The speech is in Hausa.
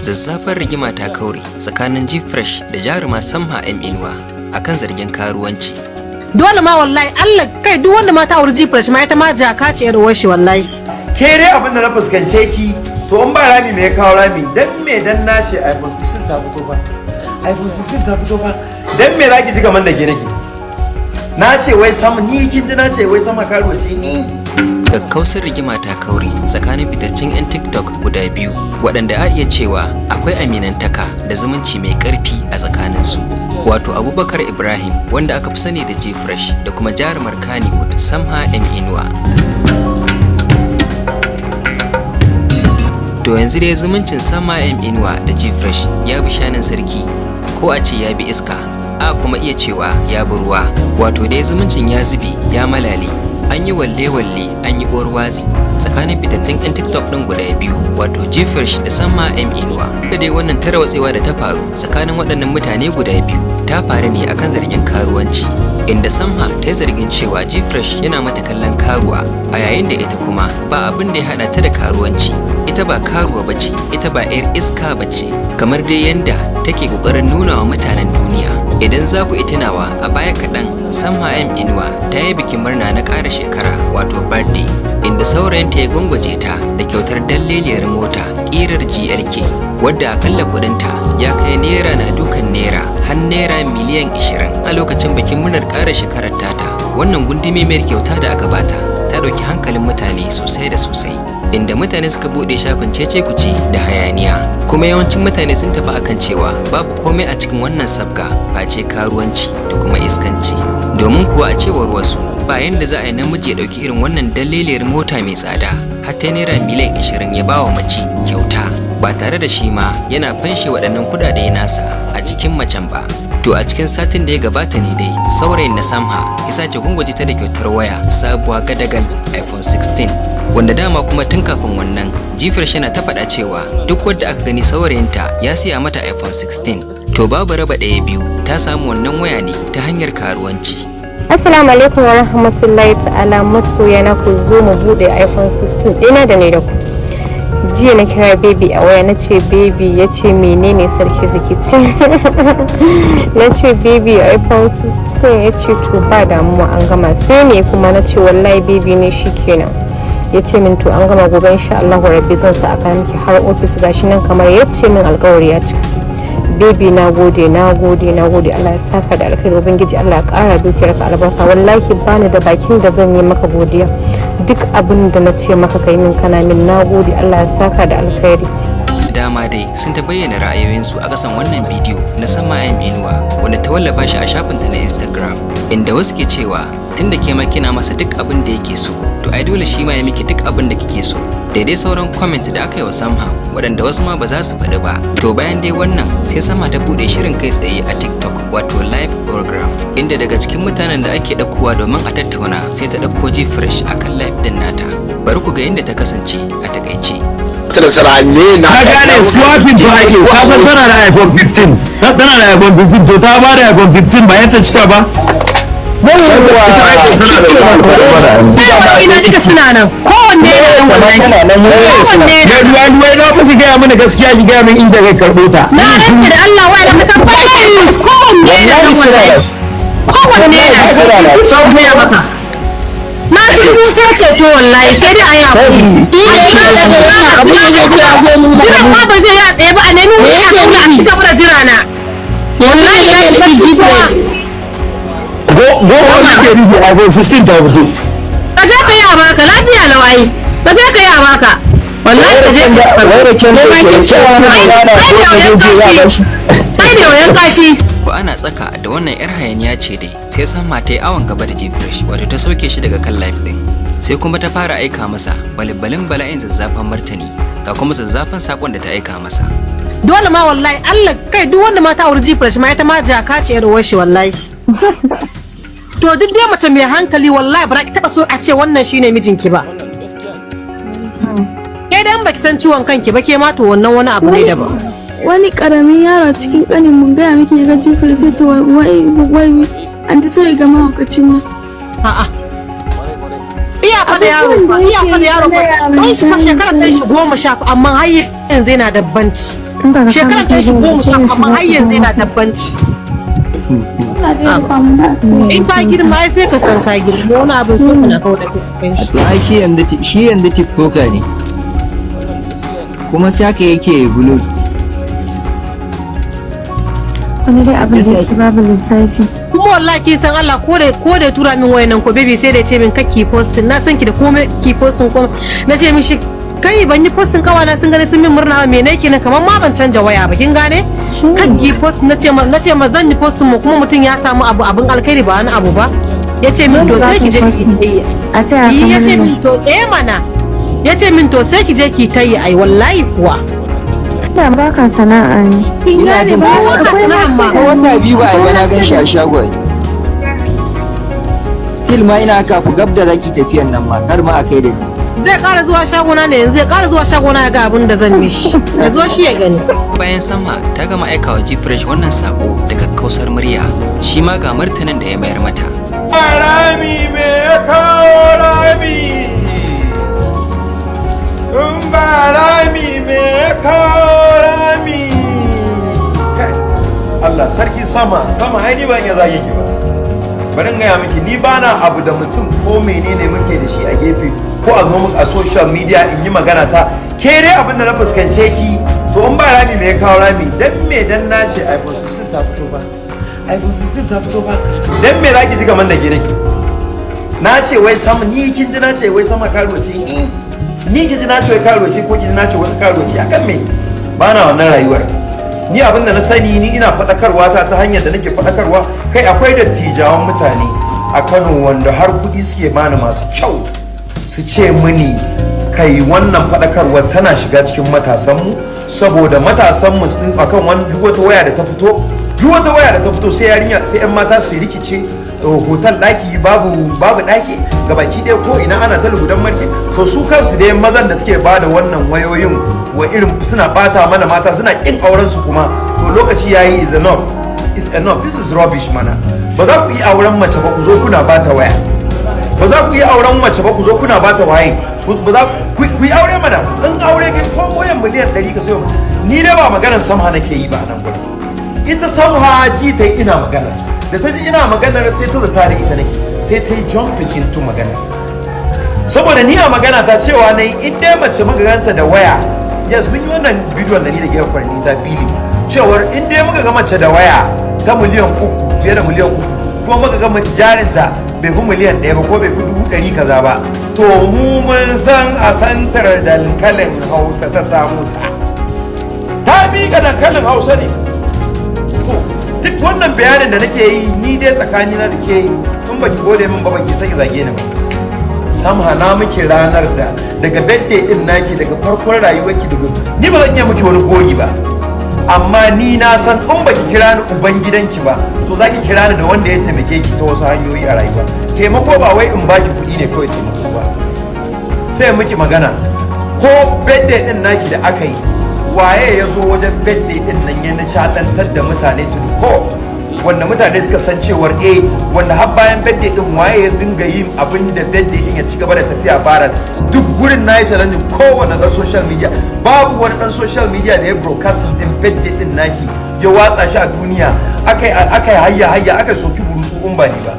Zazzafar rigima ta kaure tsakanin Gfresh da jaruma Samha M Inuwa akan zargin karuwanci. Dole ma wallahi, Allah, kai, duk wanda ma ta auri Gfresh ma, ita ma jaka ce yar uwar shi wallahi. Ke dai, abin da na fuskance ki, to in ba rami, me ya kawo rami? Dan me? Dan na ce iPhone 16 ta fito fa, iPhone 16 ta fito fa, dan me zaki ji kaman da ke nake? Na ce wai sama ni, kin ji na ce wai sama karuwa ce ni? Kakkausar rigima ta kaure tsakanin fitaccen 'yan TikTok guda biyu, waɗanda a iya cewa akwai aminantaka da zumunci mai ƙarfi a tsakaninsu. Wato Abubakar Ibrahim, wanda aka fi sani da Gfresh, da kuma jarumar Kannywood Samha M Inuwa. To yanzu dai zumuncin Samha M Inuwa da Gfresh ya bi shanin sarki, ko a ce ya bi iska, a kuma iya cewa ya bi ruwa. Wato dai zumuncin ya zube ya malale. An yi walle-walle, an yi uwar watsi tsakanin fitattun 'yan TikTok ɗin guda biyu, wato Gfresh da Samha M Inuwa. Da dai wannan tarwatsewa da ta faru tsakanin waɗannan mutane guda biyu ta faru ne akan zargin karuwanci, inda Samha ta yi zargin cewa Gfresh yana mata kallon karuwa, a yayin da ita kuma ba abin da ya haɗa ta da karuwanci. Ita ba karuwa bace, ita ba 'yar iska bace, kamar dai yanda take ƙoƙarin nuna wa mutanen duniya. Idan za ku tunawa, a baya kaɗan Samha M Inuwa ta yi bikin murna na ƙara shekara, wato birthday, inda saurayinta ya gwangwaje ta da kyautar dalleliyar mota ƙirar GLK, wadda akalla kuɗinta ya kai naira na dukan naira har naira miliyan 20. A lokacin bikin murnar ƙara shekarar tata, wannan gundume mai kyauta da aka bata ta ɗauki hankalin mutane sosai da sosai, inda mutane suka buɗe shafin cece kuce da hayaniya. Kuma yawancin mutane sun tafi akan cewa babu komai a cikin wannan sabga face karuwanci da kuma iskanci, domin kuwa a cewar wasu, ba yanda za a yi namiji ya ɗauki irin wannan daliliyar mota mai tsada har ta naira miliyan 20 ya ba wa mace kyauta ba tare da shi ma yana fanshe waɗannan kuɗaɗe nasa a jikin macen ba. To a cikin satin da ya gabata ne dai saurayin na Samha ya sake gwangwaje ta da kyautar waya sabuwa gadagal iPhone 16, wanda dama kuma tun kafin wannan Gfresh yana ta faɗa cewa duk wadda aka gani saurayinta ya siya mata iPhone 16, to babu raba ɗaya biyu, ta samu wannan waya ne ta hanyar karuwanci. Assalamu alaikum wa rahmatullahi ta'ala, masoya na, ku zo mu bude iPhone 16 ɗina da ni da ku. Jiya na kira baby a waya, na ce, "Baby." Ya ce, "Menene sarki rikici?" Na ce, "Baby, iPhone 16." Ya ce, "To ba damuwa, an gama." Sai ne kuma na ce, "Wallahi baby ne shikenan." Ya ce min, "To an gama, gobe insha Allah rabbi zan sa aka miki har ofis." Gashi nan kamar ya ce min alkawari ya cika. Baby, na gode, na gode, na gode. Allah ya saka da alkhairi, ubangiji Allah ya kara dukiyar ka albarka. Wallahi bani da bakin da zan yi maka godiya. Duk abin da na ce maka kai min, kana min. Na gode, Allah ya saka da alkhairi. Dama dai sun ta bayyana ra'ayoyinsu a ƙasan wannan bidiyo na Samha M Inuwa, wanda ta wallafa shi a shafinta na Instagram, inda wasu ke cewa tunda ke ma kina masa duk abin da yake so, to ai dole shi ma ya miki duk abin da kike so, daidai sauran comment da aka yi wa Samha, waɗanda wasu ma ba za su faɗi ba. To bayan dai wannan, sai Samha ta buɗe shirin kai tsaye a TikTok, wato live program, inda daga cikin mutanen da ake ɗaukowa domin a tattauna, sai ta ɗauko Gfresh akan live ɗin nata. Bari ku ga yadda ta kasance a takaice. Ta da sara me na Ka gane, swapping to ake. Ka san tana da iPhone 15, tana da iPhone 15, to ta ba da iPhone 15 ba yadda cika ba. Ina duka suna nan, kowanne yana nan wallahi, kowanne yana Ya nan. Wai na fi gaya mana gaskiya, ki gaya min inda kai karɓo ta. Na rantse da Allah, wai da muka fara, kowanne yana nan wallahi, kowanne yana nan. San gaya maka na shi musa ce, to wallahi sai dai a yi haƙuri. Jiran ma ba zai yi a tsaye ba, a nemi wuri a zauna a cigaba da jira na. Wallahi ya yi barci kowa. Go go, wani ke nufi iPhone 16 ta fito. Ka je ka yi a baka lafiya lau ai, ka je ka yi a baka wallahi, ka je ka Wai da kyan da ke cewa ai da wayan kashi, ai da wayan kashi. Ko ana tsaka da wannan yar hayaniya ce dai, sai Samha ta yi awon gaba da Gfresh, wato ta sauke shi daga kan live din, sai kuma ta fara aika masa balbalin bala'in zazzafan martani. Ga kuma zazzafan sakon da ta aika masa. Dole ma wallahi, Allah, kai, duk wanda ma ta auri Gfresh ma, ita ma jaka ce yar uwar shi wallahi. To duk dai mace mai hankali, wallahi ba za ki taba so a ce wannan shine mijinki ba. Ke dan baki san ciwon kanki ba, ke ma to wannan wani abu ne daban. Wani karamin yaro cikin kanin mun gaya miki, ya ga Jifir sai ta, "Wai wai, an ta sai ga mahaukacin nan." A'a, iya fa da yaro fa, iya fa da yaro fa, don shi fa shekara ta shi 10 fa, amma har yanzu yana da banci. In ba ka Shekarar kama ta shi kai 10 sai ya amma shiga har yanzu yana dabbanci. Allah dai ya rufa mana asiri. In ka girma ai sai ka san ka girma, wani abin sai kana kawo da kai shi. To ai shi yanzu TikToker ne. Kuma sai haka yake blog. Wani dai abin da yake babu lissafi. Kuma wallahi kin san Allah, ko da ya tura min wayan nan ko baby, sai da ya ce min kake posting, na san ki da komai ki posting komai. Na ce mishi kai, ban yi posting, kawana sun gani sun min murna ba, me nake nan kamar ma ban canja waya ba, kin gane? Shi ne. Kake post, na ce ma zan yi posting mu kuma mutum ya samu abu abin alkhairi ba wani abu ba. Ya ce min to Dole za sai ka ki je ki posting. yi. A taya ka Ya ce murna. min to eh mana, ya ce min to sai ki je ki tayi. Ai wallahi kuwa. Da baka sana'a ne. Ina jin Ko wata sana'a ma. Ko wata 2 ba ai ba na gan shi a shagon. Still ma ina haka ku gab da zaki tafiyan nan ma kar ma a kai da ni. Zai kara zuwa shagona ne yanzu, ya kara zuwa shagona ya ga abin da zan mishi, ya zo shi ya gani. Bayan Sama ta gama aikawa Gfresh wannan sako da kakkausar murya, shi ma ga martanin da ya mayar mata. Rami, me ya kawo rami? In ba rami, me ya kawo rami? Kai, Allah sarki, sama sama, ai ni ban ya zage ki ba. Bari in gaya miki, ni bana abu da mutum ko menene muke da shi a gefe ko a zo a social media in yi magana ta ke. Dai abin da na fuskance ki, to in ba rami, me ya kawo rami? Dan me dan na ce iPhone 16 ta fito ba, iPhone 16 ta fito ba, dan me zaki ji kamar da ke nake? Na ce wai sama, ni kin ji na ce wai sama karuwa ce? Ni kin ji na ce wai karuwa ce, ko kin ji na ce wai karuwa ce akan me? Ba na wannan rayuwar. Ni abin da na sani, ni ina faɗakarwa ta hanyar da nake faɗakarwa. Kai, akwai dattijawan mutane a Kano wanda har kuɗi suke bani masu kyau su ce mini, kai, wannan faɗakarwar tana shiga cikin matasanmu, saboda matasanmu akan wani duk wata waya da ta fito, duk wata waya da ta fito, sai yarinya, sai yan mata su rikice, hotel ɗaki babu, babu ɗaki gabaki ɗaya, ko ina ana ta lugudan marke. To su kansu dai mazan da suke bada wannan wayoyin wa irin suna bata mana mata, suna kin auren su. Kuma to lokaci yayi, is enough, is enough. This is rubbish mana. Ba za ku yi auren mace ba ku zo kuna bata waya. Ba za ku yi auren mace ba ku zo kuna bata waye. Ba za ku yi aure mana. In aure kai ko moyan miliyan 100 ka sayo, ni dai ba maganar Samha nake yi ba nan gurin. Ita Samha ji ta yi ina maganar, da ta ji ina maganar sai ta zata da ita nake, sai ta yi jumping into magana. Saboda ni a magana ta cewa na yi, in dai mace magaganta da waya, yes, mun yi wannan bidiyon da ni da gefen ni ta bili cewar in dai muka ga mace da waya ta miliyan 3, fiye da miliyan 3, kuma muka ga jarinta bai fi miliyan 1 ba ko bai fi 100,000 kaza ba, to mu mun san a santar dankalin Hausa ta samu ta, ta miƙa dankalin Hausa ne. To duk wannan bayanin da nake yi, ni dai tsakanina da ke, in baki gode min ba, baki saki zage ni ba. Samha, na miki ranar da daga birthday din naki, daga farkon rayuwarki, daga ni ba zan iya miki wani gori ba, amma ni na san in baki kira ni uban gidanki ba, to za ki kira ni da wanda ya taimake ki ta wasu hanyoyi a rayuwa. Taimako ba wai in baki kuɗi ne kawai taimako ba. Sai miki magana, ko birthday din naki da aka yi, waye ya zo wajen birthday din nan ya nishadantar da mutane to the core, wanda mutane suka san cewar eh, wanda har bayan birthday din waye ya dinga yin abin da birthday din ya ci gaba da tafiya bara? Duk gurin na yi challenge kowane dan social media, babu wani dan social media da ya broadcasting din birthday din naki ya watsa shi a duniya, akai akai hayya hayya, aka soki burutsu, in ba ni ba.